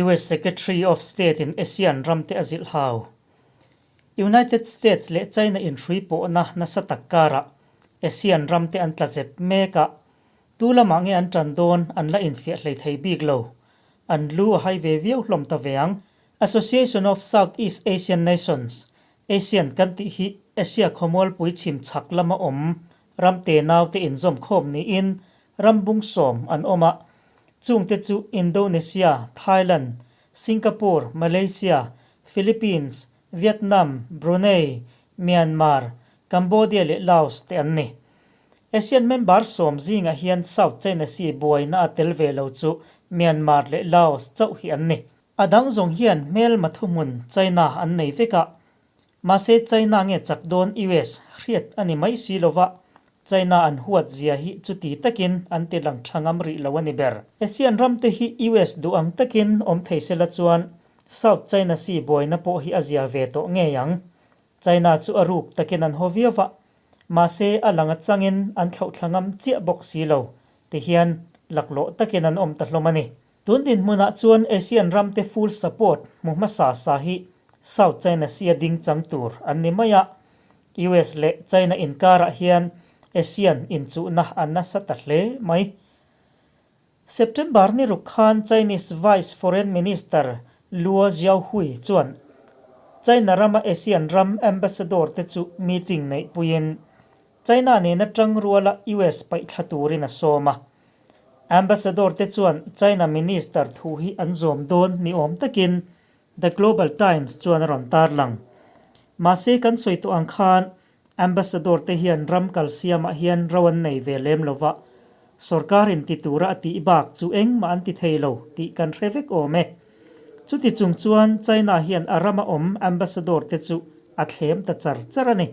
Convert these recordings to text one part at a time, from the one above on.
US Secretary of State in ASEAN ramte a zilh hau. United States leh China inhrui pawhna nasa tak karah ASEAN ramte an tla zep mek a, tu lamah nge an tan dawn an la infiah hlei thei bik lo. An lu a hai ve viau hlawm ta ve ang. Association of Southeast Asian Nations, ASEAN kan tih hi Asia khawmualpui chhim chhak lama awm ram tenaute inzawmkhawm niin ram bung sawm an awm a, chungte chu Indonesia, Thailand, Singapore, Malaysia, Philippines, Vietnam, Brunei, Myanmar, Cambodia leh Laos te an ni. ASEAN member sawm zingah hian South China Sea buaina a tel ve lo chu Myanmar leh Laos chauh hi an ni. A dang zawng hian hmelma thuhmun China an nei vek a, mahse China nge chak dawn US hriat a ni mai si lova, China an huat zia hi chuti takin an ti lang tha ngam rih lo a ni ber. ASEAN ram te hi US duh ang takin awm thei sela chuan South China Sea buaina pawh hi a zia ve tawh ngei ang. China chu a ruk takin an haw viau va, mahse a lang atangin an thlauhthla ngam chiah bawk si lo ti hian laklawh takin an awm ta hlawm a ni. Tun dinhmunah chuan ASEAN ramte full support hmu hmasa sa hi South China Sea ding chang tur an ni mai a, US leh China inkarah hian ASEAN inchuhna a nasa ta hle mai. September ni ruk khan Chinese Vice Foreign Minister Luo Zhaohui chuan China rama ASEAN ram ambassador te chu meeting neihpuiin China nena tang ruala US paihthla turin a sawm a. Ambassador te chuan China Minister thu hi an zawm dawn ni awm takin The Global Times chuan a rawn tarlang. Mahse kan sawi tawh ang khan Ambassador te hian ram kal siamah hian ro an nei ve lem lova, sorkar in ti tura a tih bak chu engmah an ti thei lo tih kan hre vek awm e. Chuti chung chuan China hian a rama awm Ambassador te chu a thlem ta char char a ni.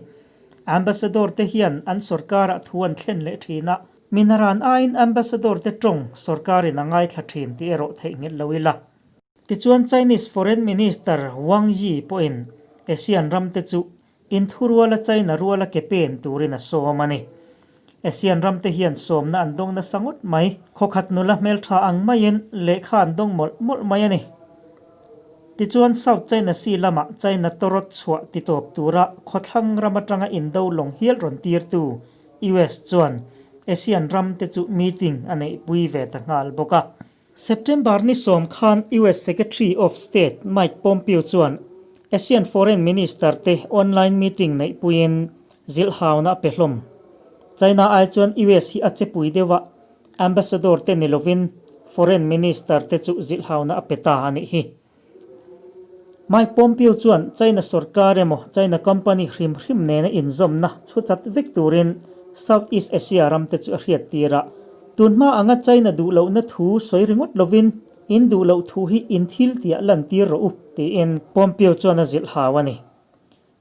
Ambassador te hian an sorkarah thu an thlen leh thin a, minaran aiin Ambassador te tawng sorkarin a ngaithla thin tih erawh theihnghilh lo ila. Tichuan Chinese Foreign Minister Wang Yi pawhin ASEAN ram te chu inthuruala China ruala ke pen turin a sawm a ni. ASEAN ram te hian sawmna an dawng nasa ngawt mai. Khawkhat nula hmeltha ang maiin lehkha an dawng mawlh mawlh mai a ni. Tichuan South China Sea lama China tawrawt chhuah titawp tura khawthlang ram atanga indo lawng hial rawn tirtu US chuan ASEAN ram te chu meeting a neihpui ve ta nghal bawk a. September ni sawm khan US Secretary of State Mike Pompeo chuan ASEAN Foreign Minister te online meeting neihpuiin zilhhauna a pe hlawm. China ai chuan US hi a chepui deuh a, Ambassador te ni lovin Foreign Minister te chu zilhhauna a pe ta a nih hi. Mike Pompeo chuan China sorkar emaw China company hrim hrim nena inzawmna chhu chat vek turin South East Asia ram te chu a hriat tir a. Tunhma anga China duh lohna thu sawi ringawt lovin in duh loh thu hi in thil tiah lantir rawh u tiin Pompeo chuan a zilhhau a ni.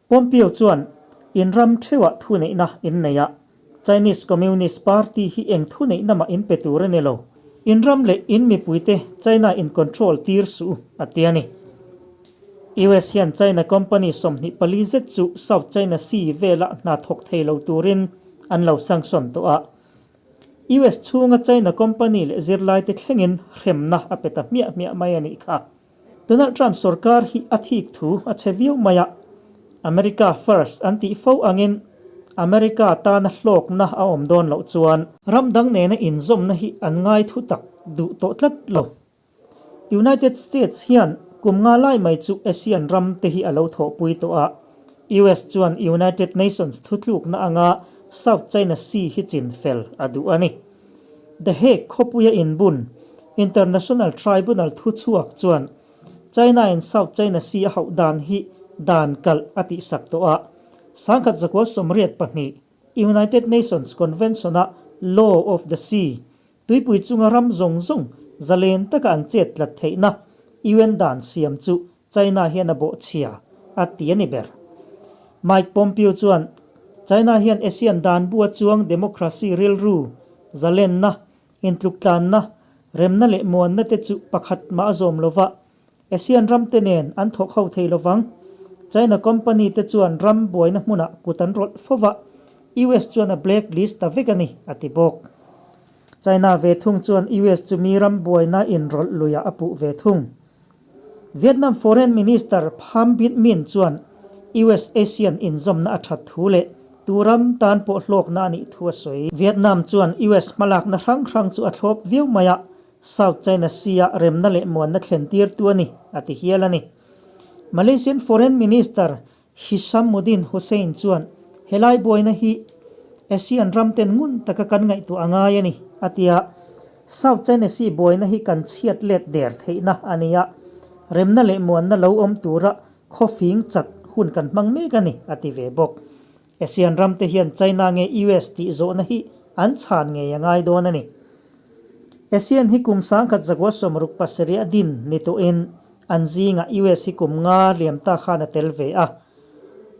Pompeo chuan, In ram theuhah thuneihna in nei a, Chinese Communist Party hi eng thuneihna mah in pe tur a ni lo. In ram leh in mipuite China in control tir suh u, a ti a ni. US hian China company 24 zet chu South China Sea vela hna thawk thei lo turin an lo sanction tawh a. US chhunga China company leh zirlaite thlengin hremna a pe ta hmiah hmiah mai a nih kha. Donald Trump sorkar hi a thik thu a chhe viau mai a, America First an tih fo angin America tana hlawkna a awm dawn loh chuan ram dang nena inzawmna hi an ngai thu tak duh tawh tlat lo. United States hian kum nga lai mai chu ASEAN ram te hi a lo thawhpui tawh a, US chuan United Nations thutlukna anga South China Sea hi chin fel a duh a ni. The Hague khawpuia inbun International Tribunal thuchhuak chuan China-in South China Sea a hauh dan hi dan kalh a tihsak tawh a, 1982 United Nations Convention-a Law of the Sea, tuipui chunga ram zawng zawng zalen taka an chet tlat theihna UN dan siam chu China hian a bawhchhia a ti a ni ber. Mike Pompeo chuan China hian ASEAN dan bu a chuang democracy rilru, zalenna, intluktlanna, remna leh muanna te chu pakhat mah a zawm lova, ASEAN ram te nen an thawk ho thei lovang. China company te chuan ram buaina hmunah kut an rawlh fo va, US chuan a black list ta vek a ni, a ti bawk. China ve thung chuan US chu mi ram buaina inrawlh luiah a puh ve thung. Vietnam Foreign Minister Pham Binh Minh chuan US-ASEAN inzawmna a that thu leh tu ram tan pawh hlawkna a nih thu a sawi. Vietnam chuan US hmalakna hrang hrang chu a thlawp viau mai a, South China Sea-ah remna leh muanna thlen tirtu a ni, a ti hial a ni. Malaysian Foreign Minister Hishammuddin Hussein chuan helai buaina hi ASEAN ram ten ngun taka kan ngaihtuah a ngai a ni, a ti a. South China Sea buaina hi kan chhiat let der theihna a ni a, remna leh muanna lo awm tura khawfing chat hun kan hmang mek a ni, a ti ve bawk. ASEAN ram te hian China nge US tih zawhna hi an chhan ngei a ngai dawn a ni. ASEAN hi kum 1967 a din ni tawhin an zingah US hi kum nga liam ta khan a tel ve a.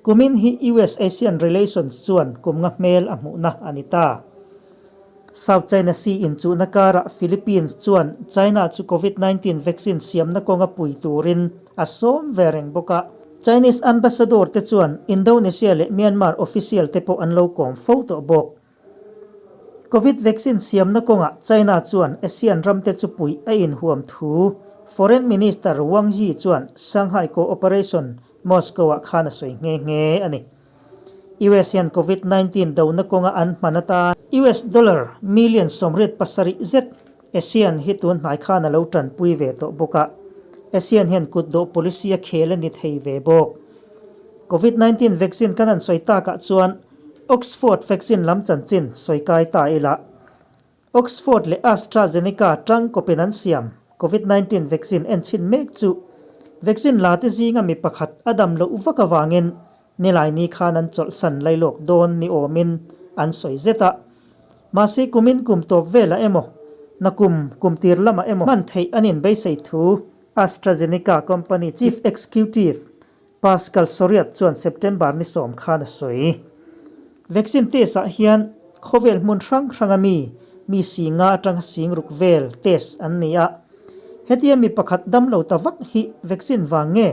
Kumin hi US-ASEAN relations chuan kum nga hmel a hmuhna a ni ta. South China Sea inchuhna karah Philippines chuan China chu Covid 19 vaccine siamna kawnga pui turin a sawm ve reng bawk a. Chinese ambassador te chuan Indonesia leh Myanmar official te pawh an lo kawm fo tawh bawk. Covid vaccine siamna kawngah China chuan ASEAN ramte chu puih a inhuam thu Foreign Minister Wang Yi chuan Shanghai Cooperation Moscow-ah khan a sawi nghe nghe a ni. US hian Covid 19 dona kawnga an hman atan US dollar million 87 zet ASEAN hi tun hnai khan a lo tanpui ve tawh bawk a, ASEAN hian kutdawh policy a khel a ni thei ve bawk. Covid 19 vaccine kan han sawi takah chuan Oxford vaccine lam chanchin sawi kai ta ila. Oxford leh AstraZeneca tang kawpin an siam Covid 19 vaccine en chhin mek chu vaccine la te zinga mi pakhat a dam loh vak avangin Nilaini khan an chawlhsan lailawk dawn ni awmin an sawi zet a. Mahse kumin kum tawp velah emaw, nakum kum tir lamah emaw hman theih an inbeisei thu AstraZeneca company chief executive Pascal Soriot chuan September ni 10 khan a sawi. Vaccine test ah hian khawvel hmun hrang hranga mi, mi singa atanga sing ruk vel test an ni a. Hetia mi pakhat damlo ta vak hi vaccine vang nge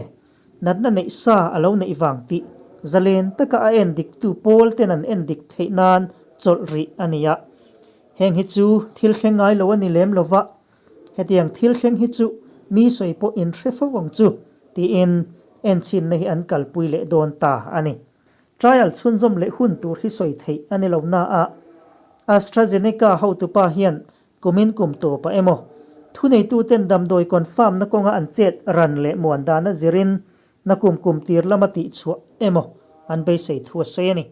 natna neih sa a lo neih vang tih zalen taka a en diktu pawl ten an en dik theih nan chawlh rih a ni a. Heng hi chu thil thleng ngai lo a ni lem lova, hetiang thil thleng hi chu mi sawi pawh in hre fo ang chu tiin enchhinna hi an kalpui leh dawn ta a ni. Trial chhunzawm leh hun tur hi sawi theih a ni lo na a, AstraZeneca hotupa hian Kumin kum tawpah emaw, thuneituten damdawi confirm-na kawnga an chet ran leh muan dana zirin nakum kum tir lama tihchhuah emaw an beisei thu a sawi a ni.